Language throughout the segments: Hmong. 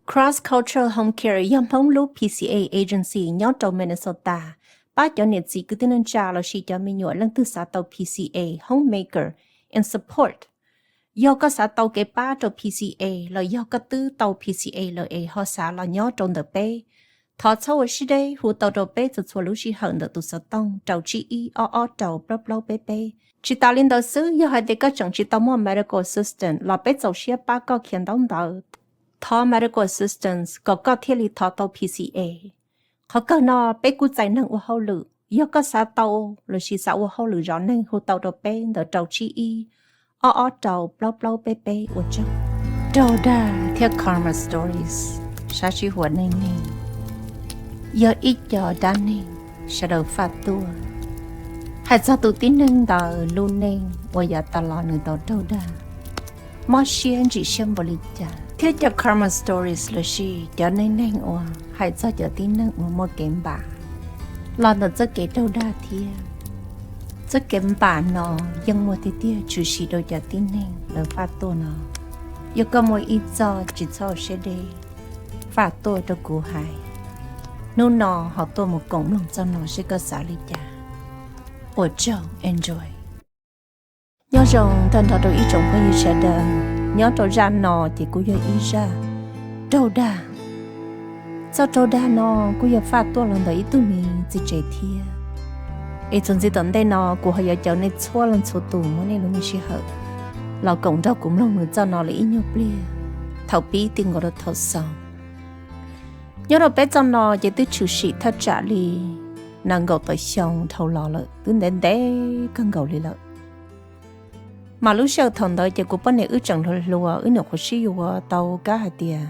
Cross Cultural Home Care yog Hmoob lub P C A agency nyob rau Minnesota, pab cov niam txiv kwv tij neej tsa lossis cov me nyuam leej twg xav tau P C A, homemaker, and support. Yog koj xav tau kev pab rau P C A los yog koj twb tau P C A lawm es ho xav los nyob rau ntawm peb, thov txhob ua siab deb hu tau rau peb txhua txhua lub sij hawm ntawm tus xov tooj rau tsib ib ob ob rau plaub plaub peb peb. Tsis tas li ntawd xwb, yog hais tias koj tseem tsis tau muaj medical assistance los peb txaus siab pab koj khiav ntaub ntawv, thov medical assistance kom koj thiaj li thov tau P C A. Qhov kawg no peb kuj txais neeg ua hauj lwm, yog koj xav tau lossis xav ua hauj lwm zov neeg hu tau rau peb ntawm rau tsib ib ob ob rau plaub plaub peb peb. Ua tsaug. Raug dag thiab Karma Stories, sab sij huam neej neeg, yog ib co dab neeg sawv daws faj tuaj, hais txog tus tib neeg ntawd lub neej uas yav tas los nws tau raug dag, mob siab ntsim siab npaum li cas, thiab cov Karma Stories lossis cov neej neeg uas hais txog cov tib neeg uas muaj kev npam los ntawm txoj kev raug dag thiab. Txoj kev npam no yeej muaj tiag tiag tshwm sim rau cov tib neeg lawv faj tuaj no. Yog koj muaj ib txoj tsis txhob siab deb, faj tuaj rau kuv hais, hnub no ho tuaj mus koom mloog txoj no seb koj xav li cas. Ua tsaug, enjoy. Nyob zoo tag nrho rau ib tsoom phooj ywg sawv daws, nyob rau zaj no ces kuj yog ib zaj raug dag. Txoj raug dag no kuj yog faj tuaj los ntawm ib tug me txiv tsev thiab. Es txuas ntxiv tom ntej no kuv ho yuav caw nej txhua leej txhua tus muab nej lub me sij hawm los koom nrog kuv mloog nws txoj no li ib nyuag pliag, thaum pib ti nkaus rau thaum xaus. Nyob rau peb txoj no ces twb tshwm sim thaj tsam li nees nkaum tawm xyoo dhau los lawm, twb ntev ntev kawg nkaus li lawm. Mas lub sij hawm thaum ntawd ces kuv poj niam wb tseem hluas hluas, wb nyuam qhuav sib yuav tau kab hais tias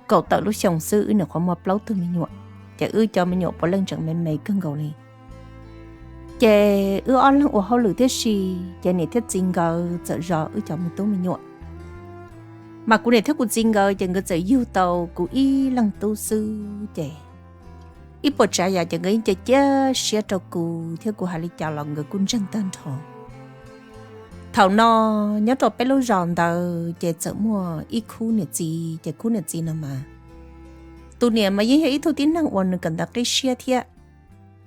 kaum tawm lub xyoo xwb, wb nyuam qhuav muaj plaub tug me nyuam, ces wb cov me nyuam puav leej tseem me me kawg nkaus li. Ces wb ob leeg ua hauj lwm tib si, ces niam thiab txiv nkawd txawm zov wb cov me tub me nyuam. Mas kuv niam thiab kuv txiv nkawd ces nkawd txawm yug tau kuv ib leeg tub xwb, ces ib puas tsav yam ces nkawd yeej cia cia siab rau kuv thiab, kuv hais li cas los nkawd kuj ntseeg tag nrho. Thaum no nyob rau peb lub zos ntawd ces txawm muaj ib khub niam txiv, ces khub niam txiv no mas tus niam mas yeej yog ib tug tib neeg uas nws kawm ntawv qib siab thiab,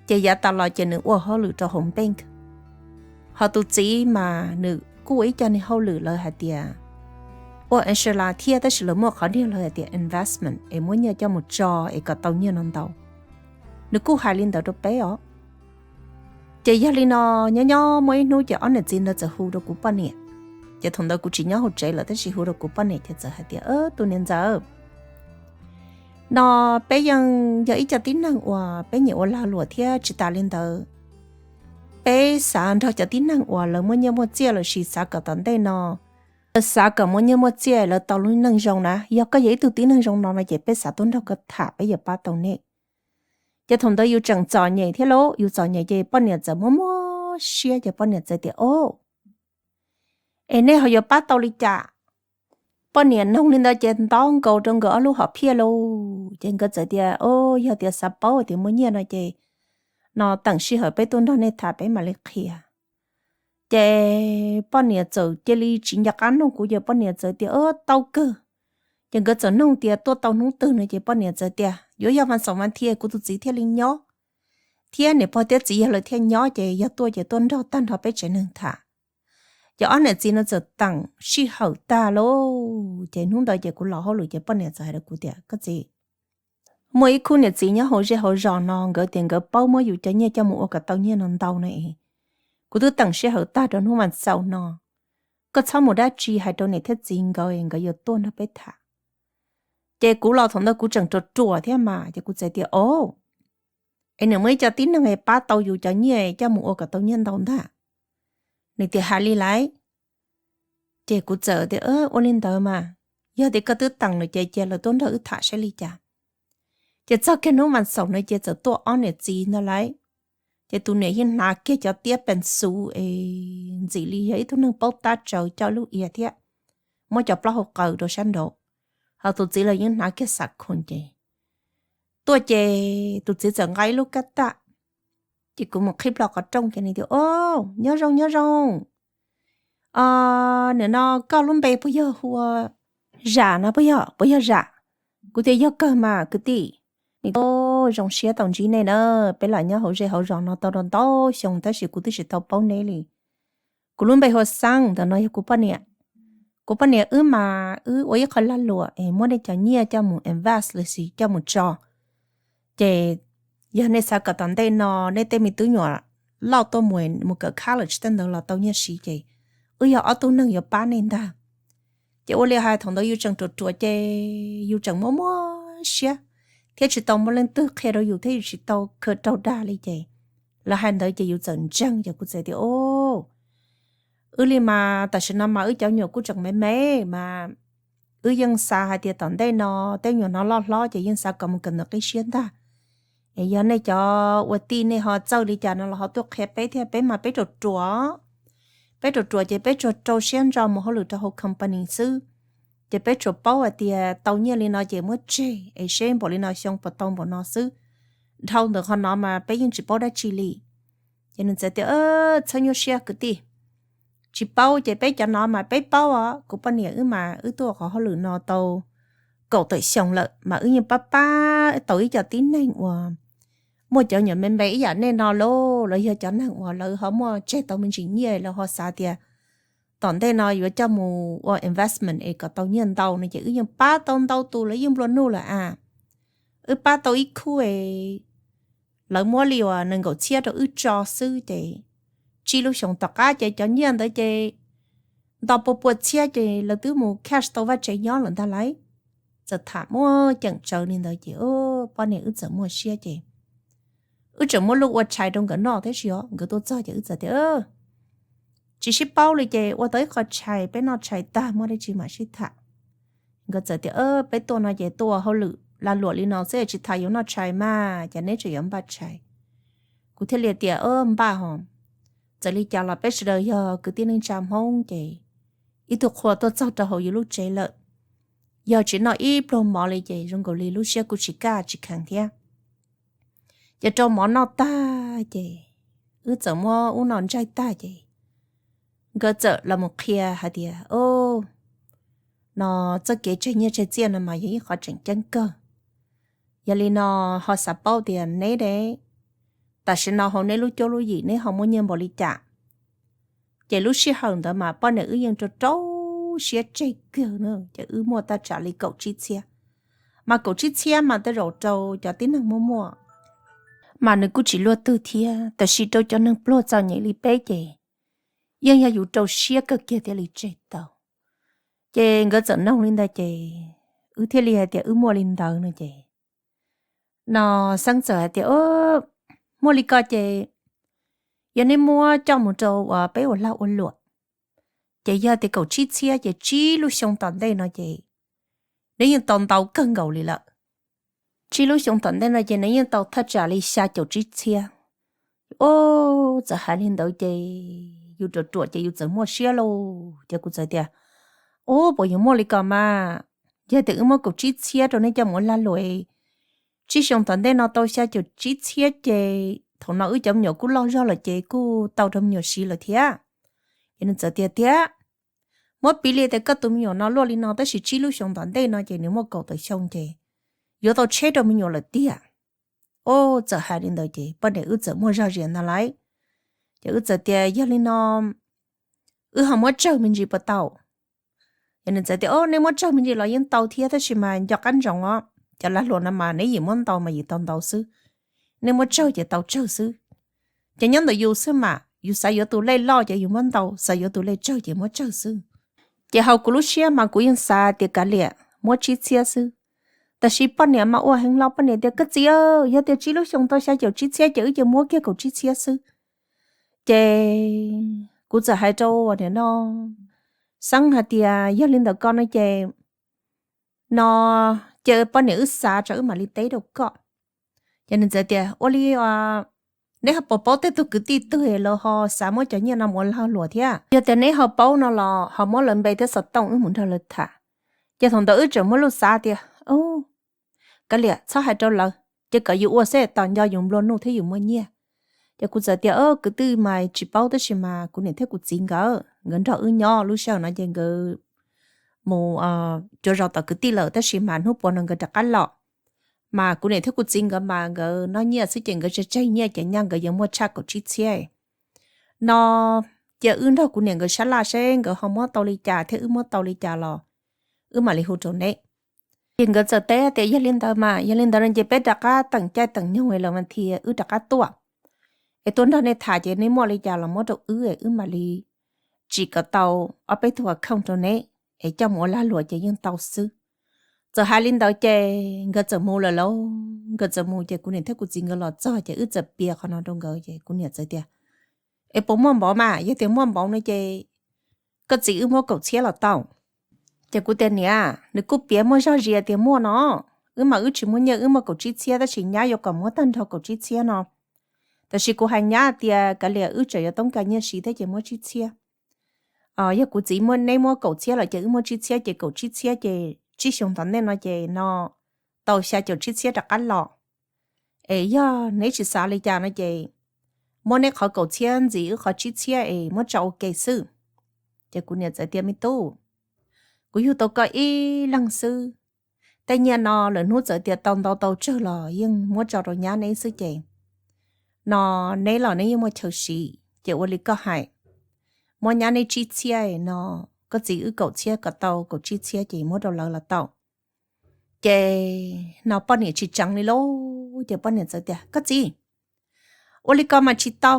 ces yav tas los ces nws ua hauj lwm rau hauv bank. Ho tus txiv mas nws kuj ua ib co niag hauj lwm lawv hais tias ua insurance thiab, tab sis lawv muaj qhov niag lawv hais tias investment es muab nyiaj coj mus tso es kom tau nyiaj no ntau. Nws kuj hais li ntawd rau peb os. Ces yog li no, nyob nyob muaj ib hnub ces ob niam txiv ntawd txawm hu rau kuv poj niam. Ces thaum ntawd kuv tsis nyob hauv tsev lawm tab sis hu rau kuv poj niam ces txawm hais tias, Tus niam ntxawm, no peb yeej yog ib co tib neeg uas peb nyiam ua lag luam thiab, tsis tas li ntawd peb xav nrog cov tib neeg uas lawv muaj nyiaj muaj txiaj lossis xav kom tom ntej no lawv xav kom muaj nyiaj muaj txiaj lawv tau lub neej zoo na. Yog koj yog ib tug tib neeg zoo no no ces peb xav tuaj nrog koj tham, peb yuav pab tau nej. Ces thaum ntawd yus tseem txom nyem thiab lauj, yus txom nyem ces poj niam txawm muab muab siab ces poj niam txawm tias, O, es nej ho yuav pab tau li cas? Poj niam noog li ntawd ces ntau nkaus rau nkawd ob lub hom phiaj lauj. Ces nkawd txawm tias, O, yog tias xav paub tias muaj nyiaj no ces no teem sij hawm peb tuaj nrog nej tham peb mam li qhia. Ces poj niam txawm cia li tsis nco qab noog kuv, ces poj niam txawm tias, O, tau kawg. Ces nkawd txawm noog tias tuaj tau hnub twg no ces poj niam txawm tias, Yuav yog vas xaum vas thiv kuv tus txiv thiaj li nyob, thiab niam pog thiab txiv yawg lawv thiaj nyob, ces yog tuaj ces tuaj nrog tag nrho peb tsev neeg tham. Ces ob niam txiv no txawm teem sij hawm tag lauj. Ces hnub ntawd ces kuv los hauj lwm ces poj niam txawm hais rau kuv tias, Koj txiv, muaj ib khub niam txiv nyob hauv zej hauv zos no, nkawd tias nkawd paub muab yus cov nyiaj coj mus ua kom tau nyiaj no ntau no es, kuv twb teem sij hawm tag rau hnub vas xaum no, koj txhob mus dab tsi, hais rau niam thiab txiv nkawd es nkawd yuav tuaj nrog peb tham. Ces kuv los thaum ntawd kuv tseem ruam ruam thiab mas, ces kuv txawm tias, O, es nws muaj ib co tib neeg es pab tau yus cov nyiaj coj mus ua kom tau nyiaj ntau ntag. Nws tias, Hais li lawm. Ces kuv txawm tias, Ua li ntawd mas, yog tias koj twb teem lawm ces cia lawv tuaj nrog wb tham saib li cas. Ces txog kiag hnub vas xaum no ces txawm tuaj ob niam txiv ntawd lauj. Ces tus niam yeej hnav kiag cov tiab pees xuv es ntxim li yog ib tug neeg paub tab tsawv coj lub iav thiab, muab cov plaub hau qaws rau sab nraud. Ho tus txiv los yeej hnav kiag xam khoom ces tuaj ces tus txiv txawm nqa ib lub kab tam. Ces kuv mus qhib plho qhov rooj ces nws tias, O, nyob zoo nyob zoo. Nim no koj lub npe puas yog hu ua Zam no puas yog, puas yog Zam? Kuv tias yog kawg mas kwv tij, nws tau zoo siab tau ntsib nej na. Peb lam nyob hauv zej hauv zos no tau rau ntau xyoo tab sis kuv twb tsis tau paub neb li. Kuv lub npe hu ua Xeeb, ntawm no yog kuv poj niam. Kuv poj niam wb mas wb ua ib qho lag luam es muab nej cov nyiaj coj mus invest los sis coj mus tso. Ces yog nej xav kom tom ntej no nej tej me tub nyuam loj tuaj mus mus kawm college tej ntawd los tau nyiaj siv ces wb yog ob tug neeg yuav pab nej ntag. Ces ua li hais thaum ntawd yus tseem ruam ruam ces yus tseem muaj muaj siab thiab tsis tau muaj leej twg qhia rau yus thiab yus tsis tau khaws raug dag li ces lawv hais ntawd ces yus txawm ntseeg ces kuv txawm tias, O, wb li mas tam sim no mas wb cov nyuam kuj tseem me me mas wb yeej xav hais tias tom ntej no tej nyuam no loj hlob ces yeej xav kom mus kawm ntawv qib siab ntag. Es yog nej cov ua tij nej ho txawj li cas no los ho tuaj qhia peb thiab, peb mas peb ruam ruam. Peb ruam ruam ces peb tsuas rau siab ntso mus hauj lwm rau hauv company xwb. Ces peb tsuas paub hais tias tau nyiaj li no ces muab tseg es seb npaum li no xyoo puas tau npaum no xwb. Dhau ntawm qhov no mas peb yeej tsis paub dab tsi li. Ces nws txawm tias, Txhob nyuaj siab kwv tij, tsis paub ces peb cov no mas peb paub os. Kuv poj niam wb mas wb tuaj qhov hauj lwm no tau kaum tawm xyoo lawm mas wb yeej pab pab tau ib co tib neeg uas muaj cov nyuam me me ib yam nej no lauj, los yog cov neeg uas lawv ho muaj tseg tau me ntsis nyiaj lawv ho xav tias tom ntej no yuav coj mus ua investment es kom tau nyiaj ntau no ces wb yeej pab tau ntau tus, lawv yeej nplua nuj lawm a. Wb pab tau ib khub es lawv muab li uas nees nkaum txhiab rau wb tso xwb ces tsib lub xyoo tom qab ces cov nyiaj ntawd ces nto pua pua txhiab ces lawv twb mus cash tau vaj tsev nyob lawm ntag lauj. Txawm tham muaj ceem tsawv li ntawd ces poj niam wb txawm muaj siab ces wb tseem muab lub ua tshais rau nkawd noj thiab si os. Nkawd tuaj txog ces wb txawm tias, Tsis sib paub li ces ua tau ib qho tshais, peb noj tshais tag muaj dab tsi mam sib tham. Nkawd txawm tias, Peb tuaj no ces tuaj ua hauj lwm lag luam li no xwb tsis tas yuav noj tshais mas, ces neb tseem yuav npaj tshais. Kuv thiaj li tias, Npaj hos, txawm li cas los peb sawv daws yog kwv tij neej tsa Hmoob ces ib tug qhua tuaj txog rau hauv yus lub tsev lawm. Yog tsis noj ib pluag mov li ces zoo nkaus li lub siab kuj tsis kaj tsis kheev thiab. Ces rau mov noj tag ces wb txawm muab ub no ntsaig tag ces nkawd txawm los mus qhia hais tias, O, no txoj kev tseg nyiaj tseg txiaj no mas yog ib qho tseem ceeb kawg. Yog li no ho xav paub tias neb de, tam sim no hauv neb lub cuab lub yim neb ho muaj nyiaj npaum li cas? Ces lub sij hawm ntawd mas poj niam wb yeej rau rau siab tseg kawg na, ces wb muaj thaj tsam li kaum tsib txhiab. Mas kaum tsib txhiab mas tej zaum rau cov tib neeg muaj muaj mas nws kuj tsis luaj twg thiab, tab sis rau cov neeg pluag txom nyem li peb ces yeej yog yus rau siab kawg kiag thiaj li tseg tau. Ces nkawd txawm noog li ntawd ces wb thiaj li hais tias wb muaj li ntawd no ces no Xeeb txawm hais tias, Muaj li ko ces yog neb muab coj mus rau uas peb ua lag ua luam ces yog tias kaum tsib txhiab ces tsib lub xyoo tom ntej no ces neb yeej tau ntau kawg nkaus li lawm. Tsib lub xyoo tom ntej no ces neb yeej tau thaj tsam li xya caum tsib txhiab. Ub, txawm hais li ntawd ces yus ruam ruam ces yus txawm muaj siab lauj. Ces kuv txawm tias, Ub, puas yuav muaj li ko mas? Yog tias wb muab kaum tsib txhiab rau neb coj mus ua lag luam, tsib xyoo tom ntej no tau xya caum tsib txhiab ces thaum no wb cov me nyuam kuj loj zog lawm ces kuj tau rau me nyuam siv lawm thiab. Ces nws txawm tias, Tiag, muab piv li tias koj tus me nyuam no luaj li no tab sis tsib lub xyoo tom ntej no ces nws muaj kaum tawm xyoo ces yuav tau tsheb rau me nyuam lawm tiag. Ub, txawm hais li ntawd ces poj niam wb txawm muaj zog zias ntag lauj. Ces wb txawm tias, Yog li no wb ho muab tsawg me ntsis puas tau? Ces nws txawm tias, Ub, nej muab tsawg me ntsis los yeej tau thiab tab sis mas nco qab ntsoov os, cov lag luam no mas neb yim muab ntau mas yim tau ntau xwb, nej muab tsawg ces tau tsawg xwb. Ces nyob ntawm yus xwb mas, yus xav yuav tus lej loj ces yus muab ntau, xav yuav tus lej tsawg ces muab tsawg xwb. Ces hauv kuv lub siab mas kuv yeej xav tias kav liam muab tsib txhiab xwb. Tab sis poj niam mas ua heev hlo, poj niam tias, Koj txiv, yog tias tsib lub xyoo tau xya caum tsib txhiab ces wb cia muab kiag kaum tsib txhiab xwb. Ces kuv txawm hais rau nim no Xeeb hais tias, Yog li ntawd ko no ces no cia poj niam wb xav tso wb mam li teb rau koj. Ces nws txawm tias, Ua li, neb ho puas paub tej tug kwv tij twg lawv ho xav muab cov nyiaj no mus ua lag luam thiab? Yog tias neb ho paub no los ho muab lawv npe thiab xov tooj wb mus nrog lawv tham. Ces thaum ntawd wb tseem muaj lub xav tias, Kav liam, txhob hais rau lawv, ces kom yus ua xwb, tos nco yus nplua nuj thiab yus muaj nyiaj. Ces kuv txawm tias, Kwv tij mas tsis paub tab sis mas kuv niam thiab kuv txiv nkawd, nkawd nrog wb nyob lub sij hawm no ces nkawd mus cuav zos tom kwv tij lawm, tab sis mas hnub puav no nkawd rov qab los. Mas kuv niam thiab kuv txiv nkawd mas nkawd noj nyiaj xwb ces nkawd tseg tseg nyiaj ces nyaj nkawd yuav muaj tshaj kaum tsib txhiab. No cia wb nrog kuv niam nkawd sab laj seb nkawd ho muab tau li cas thiab wb muab tau li cas los wb mam li hu rau neb. Ces nkawd txawm teb tias yog li ntawd mas yog li ntawd no ces peb rov qab teem caij teem nyoog lawm mas thiaj wb rov qab tuaj es tuaj nrog nej tham ces nej muaj li cas los muab rau wb es wb mam li tsim kom tau ob peb tug account rau neb es coj mus ua lag luam ces yeej tau xwb. Txawm hais li ntawd ces nkawd txawm mus lawm lauj. Nkawd txawm mus ces kuv niam thiab kuv txiv nkawd los txog ces wb txawm piav qhov no rau nkawd ces kuv niam txawm tias, es puas muaj npaum mas? Yog tias muaj npaum no ces koj txiv wb muab kaum txhiab los tau. Ces kuv tias niam, nws kuj piav muaj zog zias tias muaj no, wb mas wb tsis muaj nyiaj, wb muaj kaum tsib txhiab tab sis nyab yuav kom muab tag nrho kaum tsib txhiab no. Tab sis kuv hais nyab tias kav liam, wb tseem yuav toob kas nyiaj siv thiab ces muab tsib txhiab. Yog kuv txiv muab, neb muab kaum txhiab lawm ces wb muab tsib txhiab ces kaum tsib txhiab ces tsib xyoos tom ntej no ces no tau xya caum tsib txhiab rov qab los. Es yog neb tsis xav li cas no ces muab neb qhov kaum txhiab ntxiv wb qhov tsib txhiab es muab tso ua ke xwb. Ces kuv niam txawm tias me tub, kuv yug tau koj ib leeg xwb, tej nyiaj no lwm hnub txawm tias tau ntau tau tsawg los yeej muab tso rau nyab neb xwb ces no neb los neb yeej muaj chaw siv ces ua li koj hais, muab nyab neb tsib txhiab no, koj txiv wb kaum txhiab kom tau kaum tsib txhiab ces muab rau lawv los tau. Ces no poj niam tsis tseev li lauj, ces poj niam txawm tias koj txiv, ua li ko mas tsis tau.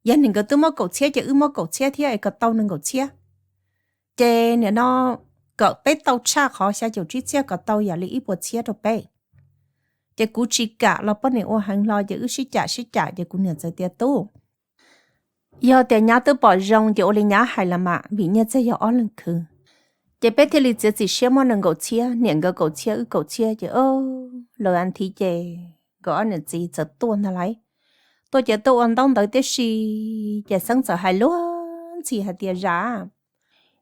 Yog niam nkawd twb muab kaum txhiab ces wb muab kaum txhiab thiab es kom tau nees nkaum txhiab. Ces nim no kom peb tau tshaj qhov xya caum tsib txhiab kom tau yam li ib puas txhiab rau peb. Ces kuv tsis kam los poj niam ua heev hlo ces wb sib cam sib cam ces kuv niam txawm tias tub, yog tias nyab twb pom zoo ces ua li nyab hais los mas vim nyiaj txiag yog ob leeg khwv. Ces peb thiaj li txiav txim siab muab nees nkaum txhiab, niam nkawd kaum txhiab wb kaum txhiab ces lawv a thiv ces nkawd ob niam txiv txawm tuaj ntag lauj. Tuaj ces tuaj ua ntaub ntawv tib si, ces Xeeb txawm hais luag ntxhi hais tias zam,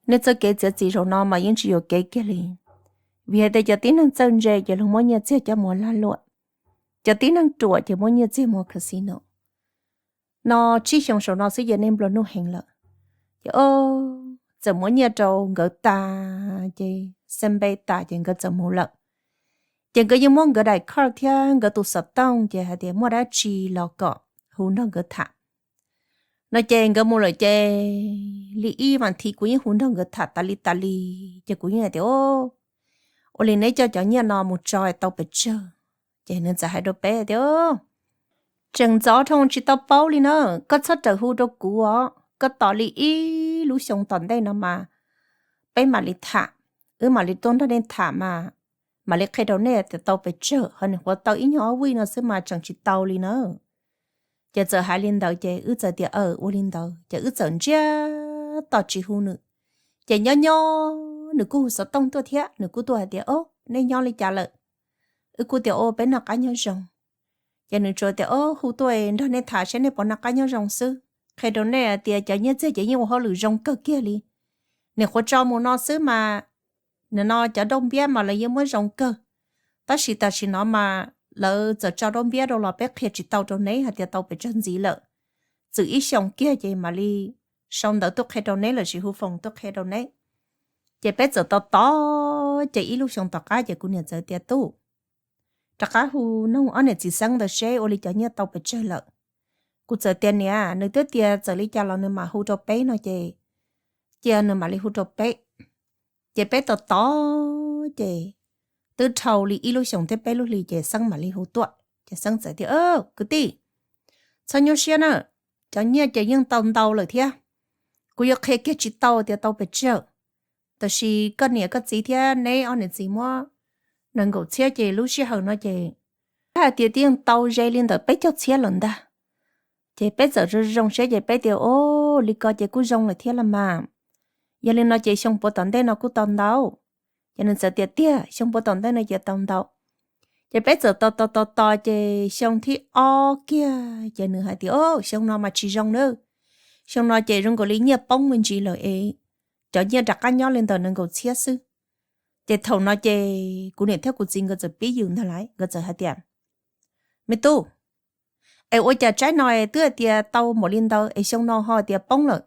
nej txoj kev txiav txim zaum no mas yeej tsis yuam kev kiag li. Vim hais tias cov tib neeg txawj ntse ces luag muab nyiaj txiag coj mus lag luam, cov tib neeg ruam ces muab nyiaj txiag mus casino. No tsib xyoo saum no xwb ces nej nplua nuj heev lawm. Ces txawm muab nyiaj rau nkawd tas ces xa npe tas ces nkawd txawm mus lawm. Ces nkawd yeej muab nkawd daim card thiab nkawd tus xov tooj ces hais tias muaj dab tsi los kom hu nrog nkawd tham. No ces nkawd mus lawm ces li ib vas thiv kuv yeej hu nrog nkawd tham tas li tas li, ces kuv yeej hais tias ua li neb coj cov nyiaj no mus tso tau pes tsawg? Ces nws txawm hais rau peb tias tseem ntxov dhau tsis tau paub li na, koj txhob rawm hu rau kuv os, koj tos li ib lub xyoo tom ntej no mas peb mam li tham, wb mam li tuaj nrog nej tham mas mam li qhia rau nej tias tau pes tsawg, ho nim qhuav tau ib nyuag ob vij no xwb mas tseem tsis tau li na. Ces txawm hais li ntawd ces wb txawm tias aw ua li ntawd ces wb txawm ntsiag to tsis hu nws. Ces nyob nyob nws kuj hu xov tooj tuaj thiab nws kuj tuaj hais tias o, nej nyob li cas lawm? Wb kuj tias o, peb noj qab nyob zoo. Ces nws tsuas tias o, hu tuaj nrog nej tham seb nej puas noj qab nyob zoo xwb, qhia rau nej hais tias cov nyiaj txiag ces yeej ua hauj lwm zoo kawg kiag li. Nim qhuav tso mus no xwb mas nim no cov dauj npiab mas lawv yeej muab zoo kawg, tab sis tam sim no mas lawv txawm tso dauj npiab rau los peb qhia tsis tau rau neb hais tias tau pes tsawg ntxiv lawm. Txwm ib xyoos kiag ces mam li sau ntawv tuaj qhia rau neb lossis hu foos tuaj qhia rau neb. Ces peb txawm tos tos ces ib lub xyoo tom qab ces kuv niam txawm tias tub, rov qab hu noog ob niam txiv Xeeb ntawd seb ua li cov nyiaj tau pes tsawg lawm. Kuv txawm tias niam, nws twb tias txawm li cas los nws mam hu rau peb no ces cia nws mam li hu rau peb. Ces peb tos tos ces twb dhau li ib lub xyoos thiab peb lub hlis ces Xeeb mam li hu tuaj. Ces Xeeb txawm tias kwv tij, txhob nyuaj siab na, cov nyiaj ces yeej tau ntau lawm thiab. Kuv yuav qhia kiag tsis tau tias tau pes tsawg, tab sis koj niam koj txiv thiab neb ob niam txiv muab nees nkaum txhiab ces lub sij hawm no ces hais tias twb yeej tau ze li ntawm peb caug txhiab lawm ntag. Ces peb txawm zoo zoo siab ces peb tias o, li ko ces kuj zoo lawm thiab los mas. Yog li no ces xyoo puav tom ntej no kuj tau ntau. Ces nws txawm tias tiag, xyoo puav tom ntej no ces tau ntau. Ces peb txawm tos tos tos tos ces xyoo thib ob kiag ces nws hais tias o, xyoo no mas tsis zoo na, xyoo no ces zoo nkaus li nyiaj poob me ntsis lawm es cov nyiaj rov qab nyob li ntawm nees nkaum txhiab xwb. Ces thaum no ces kuv niam thiab kuv txiv nkawd txawm pib yws ntag lauj, nkawd txawm hais tias me tub, es ua cas tsaib no twb hais tias tau npaum li ntawd es xyoo no ho tias poob lawm?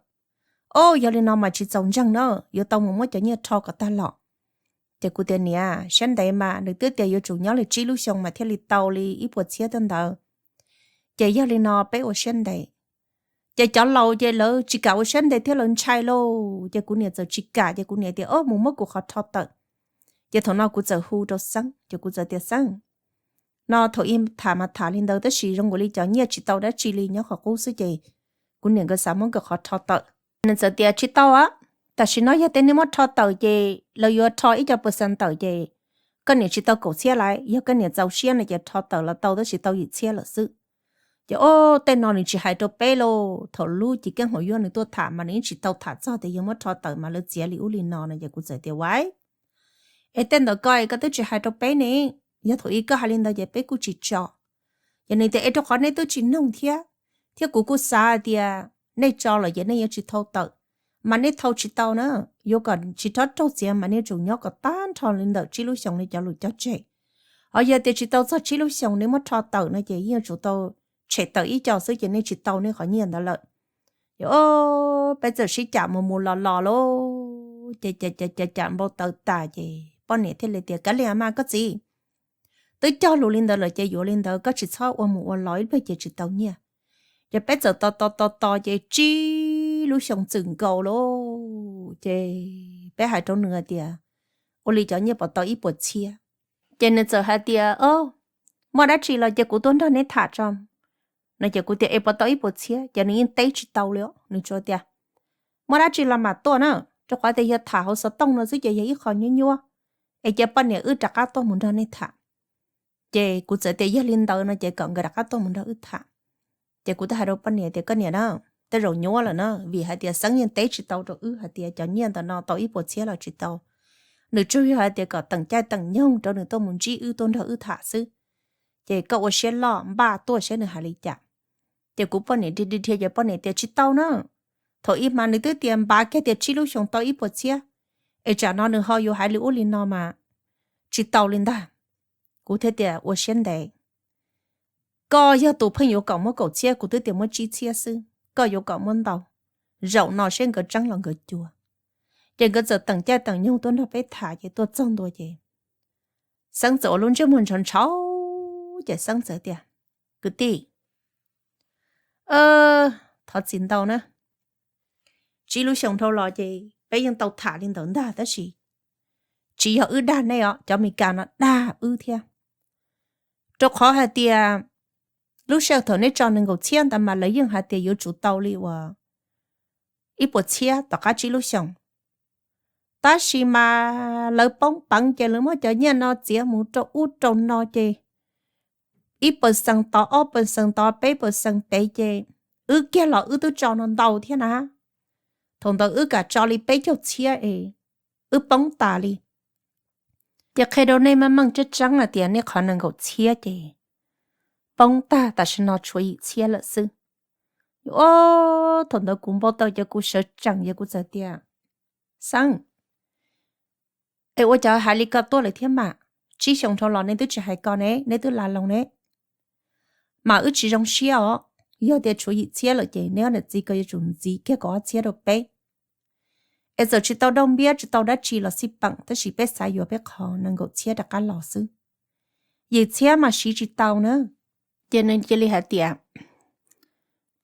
O, yog li no mas tsis txaus ntseeg na, yuav tau mus muab cov nyiaj rho kom tag los. Ces kuv tias niam, siab ntev mas nws twb tias yuav tsum nyob li tsib lub xyoos mas thiaj li tau li ib puas txhiab tej ntawd. Ces yog li no peb ua siab ntev. Ces cov laus ces lawv tsis kam ua siab ntev thiab lawv ntshai lauj, ces kuv niam txawm tsis kam, ces kuv niam tias o, mus muab kuv qhov rho tawm. Ces thaum no kuv txawm hu rau Xeeb, ces kuv txawm tias Xeeb, no thaum ub tham mas tham li ntawd tab sis zoo nkaus li cov nyiaj tsis tau dab tsi li, nyob qhov qub xwb ces kuv niam nkawd xav muab nkawd qhov rho tawm. Nws txawm tias tsis tau, tam sim no yog tej nej muab rho tawm ces lawv yuav rho ib co percent tawm ces koj niam tsis tau kaum txhiab lawm, yog koj niam txaus siab no ces rho tawm los tau tab sis tau yim txhiab lawm xwb. Ces o, tej no nws tsis hais rau peb lauj, thaum lub Ci Keeb Huam Yuaj nws tuaj tham mas nws yeej tsis tau tham txog tias yog muab rho tawm mas lawv txiav li ub li no no, ces kuv txawm tias ua, es tej ntawd koj es koj twb tsis hais rau peb ne, yog thaum ub koj hais li ntawd ces peb kuj tsis tso. Ces nws tias es rau qhov nej twb tsis noog thiab, thiab kuv kuj xav hais tias nej tso lawm ces nej yuav tsis thau tawm, mas nej thau tsis tau na, yuav kom tsis rov raug txiav mas nej tsum nyob kom tag nrho li ntawm tsib lub xyoos li cov lus cog tseg. Ho yog tias tsis tau txog tsib lub xyoos nej muab rho tawm no ces yeej yuav tsum tau tshem tawm ib co xwb ces nej tsis tau nej qhov nyiaj ntawd lawm. Ces o, peb txawm sib cam mus mus los los lauj, ces cam cam npau taws tas ces poj niam thiaj li tias kav liam mas koj txiv, twb cog lus li ntawd lawm ces yuav li ntawd, koj tsis txhob ua mus ua los ib pliag ces tsis tau nyiaj. Ces peb txawm tos tos tos tos ces tsib lub xyoos txwm nkaus lauj, ces peb hais rau nws hais tias ua li cov nyiaj puas tau ib puas txhiab. Ces nws txawm hais tias o, muaj dab tsi los ces kuv tuaj nrog neb tham tso no. Ces kuv tias es puas tau ib puas txhiab, ces nws yeej teb tsis tau li, nws tsuas tias muaj dab tsi los mam tuaj na, rau qhov tias yog tham hauv xov tooj no xwb ces yog ib qho nyuab nyuab, es cia poj niam wb rov qab tuaj mus nrog nej tham. Ces kuv txawm tias yog li ntawd no ces kom nkawd rov qab tuaj mus nrog wb tham. Ces kuv twb hais rau poj niam tias koj niam na, tej zaum nyuab lawm na, vim hais tias Xeeb yeej teb tsis tau rau wb hais tias cov nyiaj ntawm no tau ib puas txhiab los tsis tau. Nws tsuas yog hais tias kom teem caij teem nyoog rau nws tuaj mus ntsib wb tuaj nrog wb tham xwb. Ces koj ua siab loj npaj tuaj saib nws hais li cas. Ces kuv poj niam dhia dhia dhia ces poj niam tias tsis tau na, thaum ub mas nws twb tias npav kiag tias tsib lub xyoos tau ib puas txhiab, es tsam no nws ho yuav hais li ub li no mas tsis tau li ntag. Kuv thiaj tias ua siab ntev, koj yog tus pheej yuav kom muab kaum txhiab, kuv twb tias muab tsib txhiab xwb, koj yuav kom muab ntau, zaum no seb nkawd tseeb los nkawd cuag. Ces nkawd txawm teem caij teem nyoog tuaj nrog peb tham ces tuaj txog ntua ces Xeeb txawm ua lub ntsej muag ntshauv ntshauv, ces Xeeb txawm tias kwv tij, thov txim ntau na, tsib lub xyoos dhau los ces peb yeej tau tham li ntawd ntag tab sis tsis yog wb dag nej os, cov Amelikas no dag wb thiab. Rau qhov hais tias lub sij hawm thaum neb tso nees nkaum txhiab ntawd mas lawv yeej hais tias yuav tsum tau li uas ib puas txhiab tom qab tsib lub xyoos. Tab sis mas lawv poob peev ces lawv muab cov nyiaj no txiav mus rau ub rau no ces ib percent tod ob percent tod peb percent pem ces wb kiag los wb twb tso no ntau thiab na. Thaum ntawd wb kam tso li peb caug txhiab es wb poob tas li. Ces qhia rau nej meej meej tseeb tseeb hais tias nej qhov nees nkaum txhiab ces poob tag tam sim no tshuav yim txhiab lawm xwb. Thaum ntawd kuv npau taws ces kuv sawv tsees ces kuv txawm tias, Xeeb, es ua cas hais li ko tuaj lawm thiab mas? Tsib xyoos dhau los nej twb tsis hais ko ne, nej twb la loo ne. Mas wb tsis zoo siab os, yog tias tshuav yim txhiab lawm ces neb ob niam txiv ko yuav tsum ntxiv kiag kaum ob txhiab rau peb. Es txawm tsis tau dauj npiab tsis tau dab tsi los xij peem tab sis peb xav yuav peb qhov nees nkaum txhiab rov qab los xwb. Yim txhiab mas siv tsis tau na. Ces nws cia li hais tias,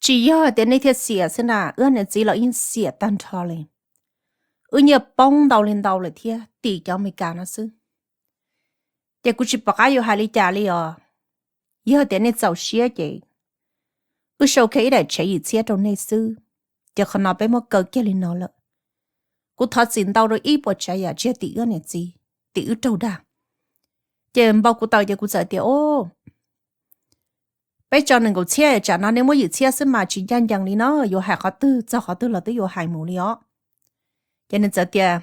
tsis yog tias nej thiaj xiam xwb na, wb niam txiv los yeej xiam tag nrho li. Wb nyiaj poob ntau li ntau lawm thiab tim cov Amelikas no xwb. Ces kuv tsis pom qab yuav hais li cas li os. Yog tias nej txaus siab ces wb sau kiag ib daim tsev yim txhiab rau nej xwb. Ces qhov no peb muab kaw kiag li no lawm. Kuv thov txim ntau rau ib puas tsav yam tsis yog tim wb niam txiv, tim wb raug dag. Ces npau kuv taws ces kuv txawm tias, o, peb tso nees nkaum txhiab tsam no nej muab yim txhiab xwb mas tsis ncaj ncees li no, yuav hais qhov twg txog qhov twg los twb yuav hais mus li os. Ces nws txawm tias,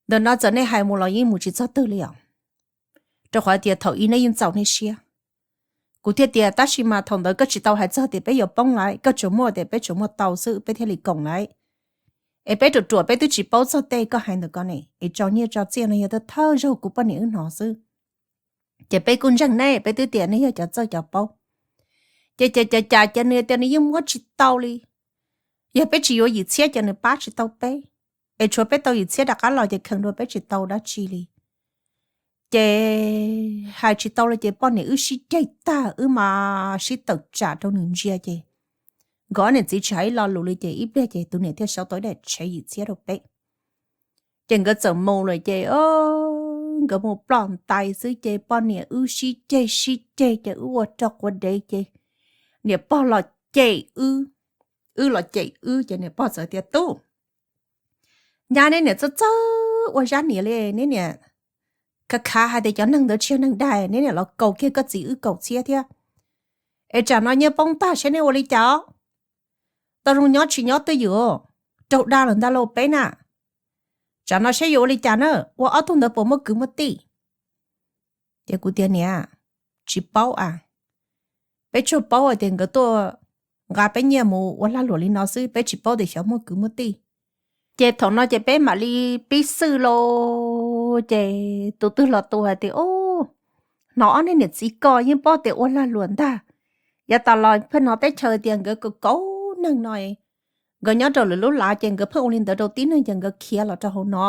ntawm no txawm nej hais mus los yeej mus tsis txog twg li os, rau qhov tias thaum ub nej yeej txaus nej siab. Kuv thiaj tias, tab sis mas thaum ntawd koj tsis tau hais txog tias peb yuav poob lawm, koj tsuas muaj tias peb tsuas muaj tau xwb peb thiaj li koom lawm. Es peb ruam ruam peb twb tsis paub txog tej koj hais ntawm ko ne, es tso nyiaj tso txiaj no yog thawj thawj zaug kuv poj niam wb hnov xwb. Ces peb kuj ntseeg nej, peb twb tias nej yog cov txawj cov paub. Ces ces cas cas ces nws tias nws yeej muab tsis tau li. Yog peb tsis yuav yim txhiab ces nws pab tsis tau peb, es tshuav peb tau yim txhiab rov qab los ces kheev dua peb tsis tau dab tsi li. Ces hais tsis tau li ces poj niam wb sib ceg tag, wb mas sib tawm tsam rau nws ntsia ces nkawd ob niam txiv tsis hais ib lo lus li ces ib pliag ces tus niam thiaj sau tau ib daim tshev yim txhiab rau peb. Ces nkawd txawm mus lawm ces nkawd mus ploj ntais xwb ces poj niam wb sib ceg sib ceg ces wb ua rog quav dev ces niam pog los cem wb, wb los cem wb ces niam pog txawm tias, Tub, nyab, neb niam txawj txawj ua zab niam li, neb niam khav khav hais tias cov neeg ntawd tsis yog neeg dag, neb niam los kaus kiag koj txiv wb kaum txhiab thiab. Es tsam no nyiaj poob tag saib neb ua li cas os. Tau zoo nyob tsis nyob twj ywm, raug dag lawm ntag lauj peb na. Tsam no saib yuav ua li cas na, ua ob tug ntawd puas muaj kwv muaj tij? Ces kuv tias, Niam, tsis paub a, peb tsuas paub hais tias nkawd tuaj nqa peb nyiaj mus ua lag luam li no xwb, peb tsis paub tias xyov muaj kwv muaj tij. Ces thaum no ces peb mam li pib xwj lauj, ces tus twg los tus hais tias, Ub, hnov ob niag niam txiv ko yeej paub tias ua lag luam ntag. Yav tas los pheej hnov teb chaws tias nkawd kaus kaus neeg no, nkawd nyob rau lwm lub lav ces nkawd pheej ua li ntawd rau tib neeg ces nkawd khiav los rau hauv no.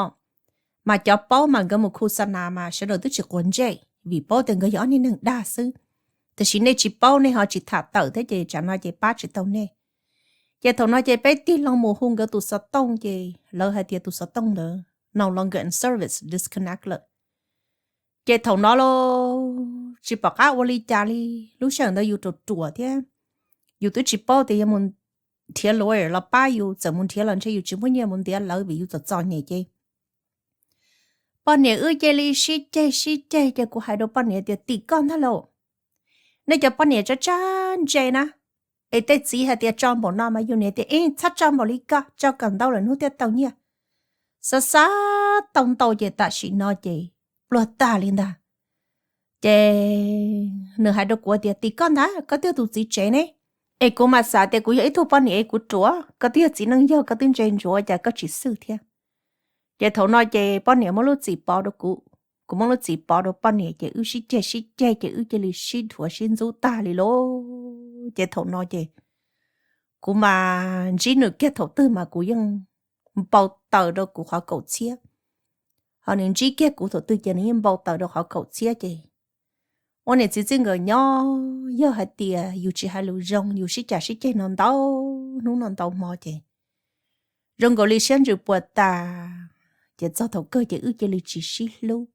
Mas cov paub mas nkawd mus khu xa nas mas sawv daws twb tsis quav ntsej vim paub tias nkawd yog ob niag neeg dag xwb. Tiam sis nej tsis paub, nej ho tsis tham tawm thiab ces tsam no ces pab tsis tau nej. Ces thaum no ces peb tig loo mus hu nkawd tus xov tooj ces lawv hais tias tus xov tooj ntawd no longer in service, disconnect lawm. Ces thaum no los tsis pom qab ua li cas li, lub sij hawm ntawd yus ruam ruam thiab yus twb tsis paub tias yuav mus nrhiav lawyer los pab yus, txawm mus nrhiav los ntshe yus tsis muaj nyiaj mus ntiav lawv vim yus txom txom nyem ces poj niam wb cia li sib ceg sib ceg ces kuv hais rau poj niam tias, Tim koj ntag lauj, nej cov poj niam tsab tsab ntse na, es tej txiv hais tias tso npaum no mas yus niam tias, Ib, txhob tso npaum li ko, tso kom ntau lawm hnub thiaj tau nyiaj. Xav xav tau ntau ces tam sim no ces pluag tag li ntag. Ces nws hais rau kuv tias, Tim koj ntag, koj twb yog tus txiv tsev ne, es kuv mas xav tias kuv yog ib tug poj niam es kuv ruam, koj twb yog txiv neej yog koj twb ntse ntsuav cas koj tsis xwj thiab. Ces thaum no ces poj niam muab lub txim pov rau kuv, kuv muab lub txim pov rau poj niam ces wb sib ceg sib ceg ces wb cia li sib dhuav sib ntxub tag li lauj. Ces thaum no ces kuv mas ntsib nws kiag thaum twg mas kuv yeej npau taws rau kuv qhov kaum txhiab, ho nws ntsib kiag kuv thaum twg ces nws yeej npau taws rau qhov kaum txhiab ces ua niam txiv txij nkawm nyob yog hais tias yus tsis hais lus zoo, yus sib cav sib ceg no ntau hnub no ntau hmo ces zoo nkaus li siab ntsws puas tas, ces txog thaum kawg ces wb cia li tsis sib hlub.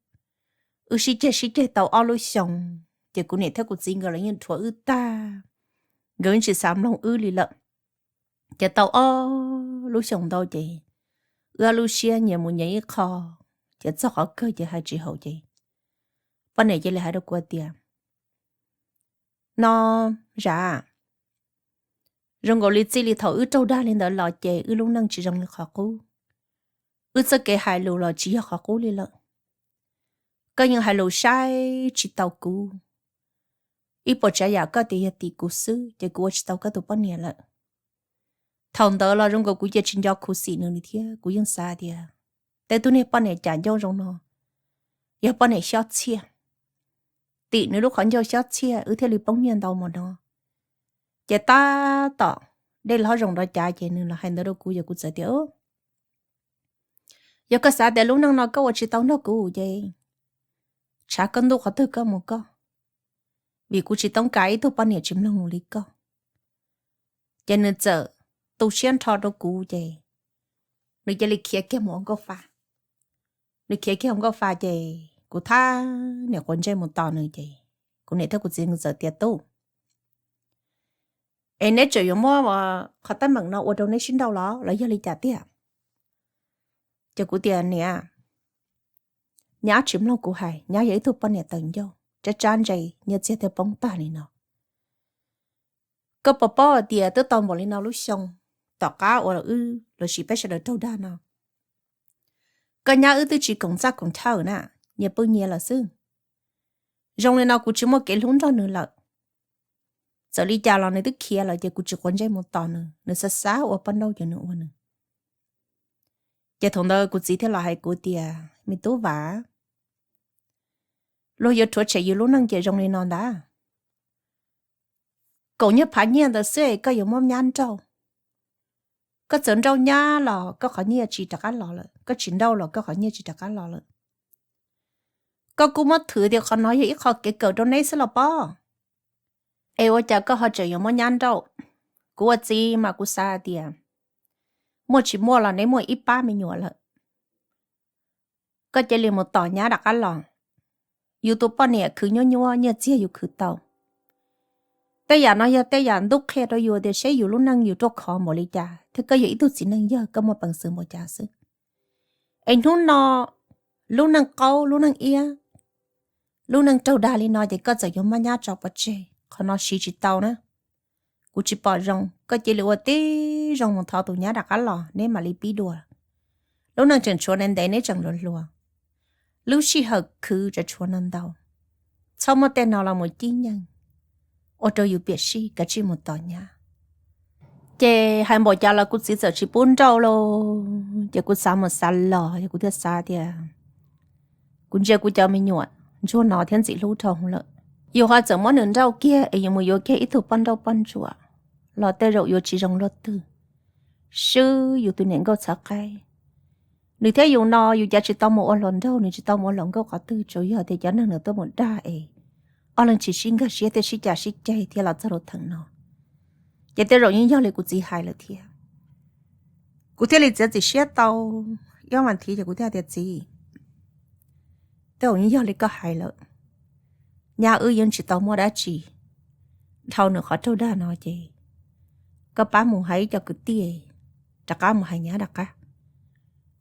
Wb sib ceg sib ceg tau ob lub xyoos ces kuv niam thiab kuv txiv nkawd los yeej dhuav wb tag, nkawd yeej tsis xav mloog wb li lawm. Ces tau ob lub xyoos ntau ces wb ob lub siab nyias mus nyias ib qho, ces txog qhov kawg ces hais tsis haum ces poj niam cia li hais rau kuv tias, No, Zam, zoo nkaus li txij li thaum wb raug dag li ntawd los ces wb lub neej tsis zoo li qhov qub. Wb txoj kev hais lus los tsis yog qhov qub li lawm. Koj yeej hais lus saib tsis taus kuv. Ib puas tsav yam koj tias yog tim kuv xwb ces kuv ua tsis tau koj tus poj niam lawm. Thaum ntawd los zoo nkaus kuv cia tsis nco khuv xim nws li thiab, kuv yeej xav tias tej tug niag poj niam cam ncauj zoo no yog poj niam xyob txhiaj, tim nws lub qhov ncauj xyob txhiaj wb thiaj li poob nyiaj ntau mus no. Ces tab tom dej los zoo nrov cav ces nws los hais ntawd rau kuv ces kuv txawm tias, Yog koj xav tias lub neej no koj ua tsis tau nrog kuv ces tshav koj ntuj qhov twg koj mus koj, vim kuv tsis toob kas ib tug poj niam tsis mloog lus li koj. Ces nws txawm tu siab nrho rau kuv ces nws cia li khiav kiag mus ua nkauj fa. Nws khiav kiag ua nkauj fa ces kuv thab niam quav ntsej mus tos nws ces kuv niam thiab kuv txiv nkawd txawm tias, Tub, es neb tseem yuav muab qhov teeb meem no ua rau neb sib nrauj los los yog li cas tiag? Ces kuv tias, Niam, nyab tsis mloog kuv hais, nyab yog ib tug poj niam tawv ncauj, tsab tsab ntse, nyiaj txiag thiaj poob tag li no. Koj puas paub hais tias twb tau npaum li no lub xyoo tom qab uas wb los sis peb sawv daws raug dag no, koj nyab wb twb tsis koom txaj koom chaw na, nyias pw nyias lawm xwb. Zoo li no kuv tsis muaj kev hlub nrog nws lawm. Txawm li cas los nws twb khiav lawm ces kuv tsis quav ntsej mus tos nws, nws xav xav ua poj nrauj ces nws ua nws. Ces thaum ntawd kuv txiv thiaj los hais kuv tias, Me tub Vam, luag yuav rhuav tshem yus lub neej ces zoo li no ntag. Kaum nyuag phav nyiaj ntawd xwb es koj yuav muab nyab nrauj, Koj txawm nrauj nyab los koj qhov nyiaj tsis rov qab los lawm, koj tsis nrauj los koj qhov nyiaj tsis rov qab los lawm. Koj kuj muab thwm tias qhov no yog ib qho kev kawm rau neb xwb los pob. Es ua cas koj ho tseem yuav muab nyab nrauj? Kuv ua txiv mas kuv xav tias muaj tsis muaj los neb muaj ib pab me nyuam lawm, koj cia li mus tos nyab rov qab los. Yus tus poj niam khwv nyuab nyuab nyiaj txiag yus khwv tau. Tej yam no yog tej yam ntub qhia rau yus tias seb yus lub neej yus ruaj khov npaum li cas thiab koj yog ib tug txiv neej yawg koj muaj peev xwm npaum cas xwb. Es hnub no lub neej qaub lub neej iab, lub neej raug dag li no ces koj txawm yuav muab nyab tso pov tseg, qhov no siv tsis tau na. Kuv tsis pom zoo, koj cia li ua tib zoo mus thov tus nyab rov qab los neb mam li pib dua. Lub neej tseem tshuav ntev ntev neb tseem hluas hluas, lub sij hawm khwv tseem tshuav no ntau. Txhob muab tej no los mus cib nyeeg ua rau yus piam sij, kav tsij mus tos nyab. Ces hais npaum cas los kuv txiv txawm tsis pub nrauj lauj. Ces kuv xav mus xav los ces kuv thiaj xav tias kuv ntsia kuv cov me nyuam ntsuag no thiab ntxim hlub dhau lawm. Yus ho txawm muab nws nrauj kiag es yus mus yuav kiag ib tug poj nrauj poj ntsuam los tej zaum yuav tsis zoo luaj twg. Swb yus tus niam nkauj txhav qaib. Nws thiab yus no yus cav tsis tau mus ua hluas nraug, nws tsis tau mus ua hluas nkauj qhov twg, tsuas yog tias cov neeg nws tuaj mus dag es ob leeg tsis sib nkag siab thiaj sib cav sib ceg thiab los txog rau theem no. Ces tej zaum yeej yog li kuv txiv hais lawm thiab. Kuv thiaj li txiav txim siab tau ib ob vas thiv ces kuv thiaj tias txiv, tej zaum yeej yog li koj hais lawm. Nyab wb yeej tsis tau muaj dab tsi dhau nws qhov raug dag no ces koj pab mus hais ib co kwv tij rov qab mus hais nyab rov qab.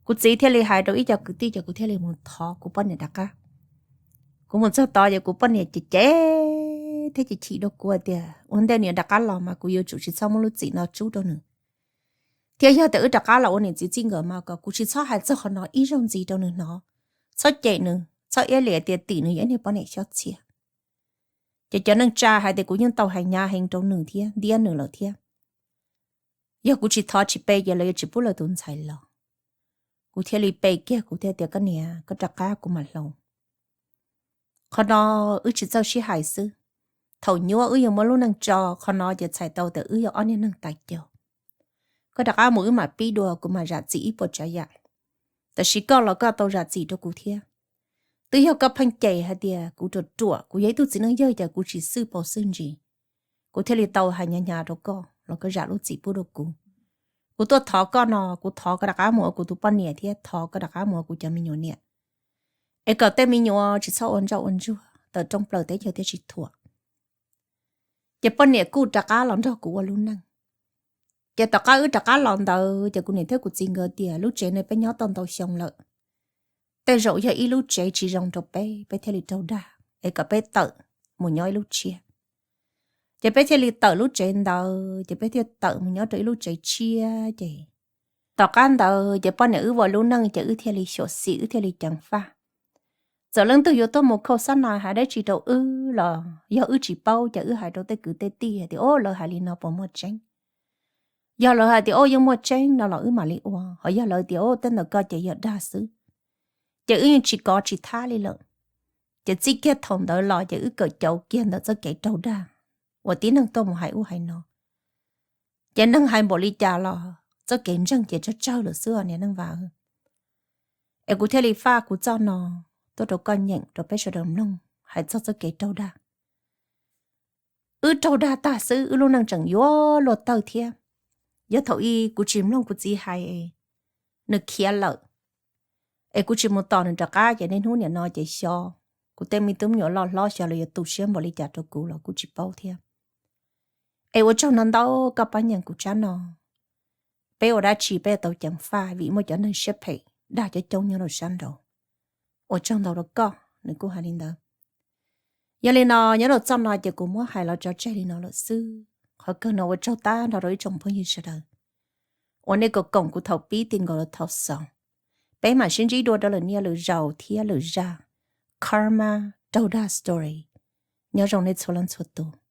Kuv txiv thiaj li hais rau ib co kwv tij ces kuv thiaj li mus thov kuv poj niam rov qab. Kuv mus txog tod ces kuv poj niam ces cem thiab ces chim dua kuv tias ua ntej nws rov qab los mas kuv yuav tsum tsis txhob muab lub txim no tsub rau nws, thiab yog tias wb rov qab los ua niam txiv txij nkawm mas kom kuv tsis txhob hais txog qhov no ib zaug ntxiv rau nws hnov. Txhob cem nws, txhob iab liam tias tim nws yog ib niag poj niam xyob txhiaj. Ces cov neej tsa hais tias kuv yeej tau hais hnyav heev rau nws thiab ntiab nws lawm thiab. Yog kuv tsis thov tsis pe ces lawv yuav tsis pub lawv tus ntxhais los. Kuv thiaj li pe kiag, kuv thiaj tias koj niam, koj rov qab kuv mam hloov. Qhov no wb tsis txawj sib hais xwb. Thaum nyuab wb yuav muab lub neej tso, qhov no ces txhais tau tias wb yog ob niag neeg tas caug. Koj rov qab mus wb mam pib dua, kuv mam zam txim ib puas tsav yam. Tab sis koj los koj tau zam txim rau kuv thiab. Twb yog koj pheej cem hais tias kuv ruam ruam, kuv yog ib tug txiv neej yawg ces kuv tsis xwj paus xwj ntsis. Kuv thiaj li tau hais hnyav hnyav rau koj los koj zam lub txim pub rau kuv. Kuv tuaj thov koj no, kuv thov koj rov qab mus ua kuv tus poj niam thiab thov koj rov qab mus ua kuv cov me nyuam niam. Es kom tej me nyuam tsis txhob ua ntsoj ua ntsuag tawm rooj plaws teb chaws thiaj tsis thuam. Ces poj niam kuj rov qab los nrog kuv ua lub neej. Ces tom qab wb rov qab los ntawd ces kuv niam thiab kuv txiv nkawd tias lub tsev no peb nyob tau ntau xyoo lawm, tej zaum yog ib lub tsev tsis zoo rau peb, peb thiaj li raug dag, es kom peb tawm mus nyob ib lub tshiab. Ces peb thiaj li tawm lub tsev ntawd ces peb thiaj tawm mus nyob rau ib lub tsev tshiab. Ces tom qab ntawd ces poj niam wb ua lub neej ces wb thiaj li xyuam xim, wb thiaj li ceev faj. Txawm leej twg yuav tuaj mus khau xab nas hais dab tsi rau wb los yog wb tsis paub ces wb hais rau tej kwv tej tij tias o lawv hais li no puas muaj tseeb. Yog lawv hais tias o yeej muaj tseeb no los wb mam li ua, ho yog lawv tias o tej ntawd koj ces yog dag xwb, ces wb yeej tsis kov tsis thab li lawm. Ces txij kiag thaum ntawd los ces wb kawm cauv kiag ntawm txoj kev raug dag uas tib neeg tuaj mus hais ub hais no. Ces neeg hais npaum li cas los txoj kev ntseeg ces tsawg tsawg lawm xwb os niam neej Vam. Es kuv thiaj li faj kuv txoj no tuaj rau koj nyeem rau peb sawv daws mloog hais txog txoj kev raug dag. Wb raug dag tag xwb wb lub neej tseem yuav luaj tawg thiab. Yog thaum ub kuv tsis mloog kuv txiv hais, nws khiav lawm, es kuv tsis mus tos nws rov qab ces niaj hnub nim no ces xyov kuv tej me tub me nyuam loj hlob xyov lawv yuav tu siab npaum li cas rau kuv los kuj tsis paub thiab. Es ua tsaug ntau ntau koj pab nyeem kuv tsab no. Peb ua dab tsi peb tau ceev faj vim muaj cov neeg siab phem dag coob coob nyob rau sab nraud. Ua tsaug ntau rau koj, nws kuj hais li ntawd. Yog li no nyob rau txoj no ces kuv muab hais los tso tseg li no lawm xwb. Qhov kawg no ua tsaug tag nrho rau ib tsoom phooj ywg sawv daws uas nej koom koom kuv thaum pib ti nkaus rau thaum xaus. Peb mam sib ntsib dua rau lwm niaj lwm zaus thiab lwm zaj Karma Raug Dag Story. Nyob zoo nej txhua leej txhua tus.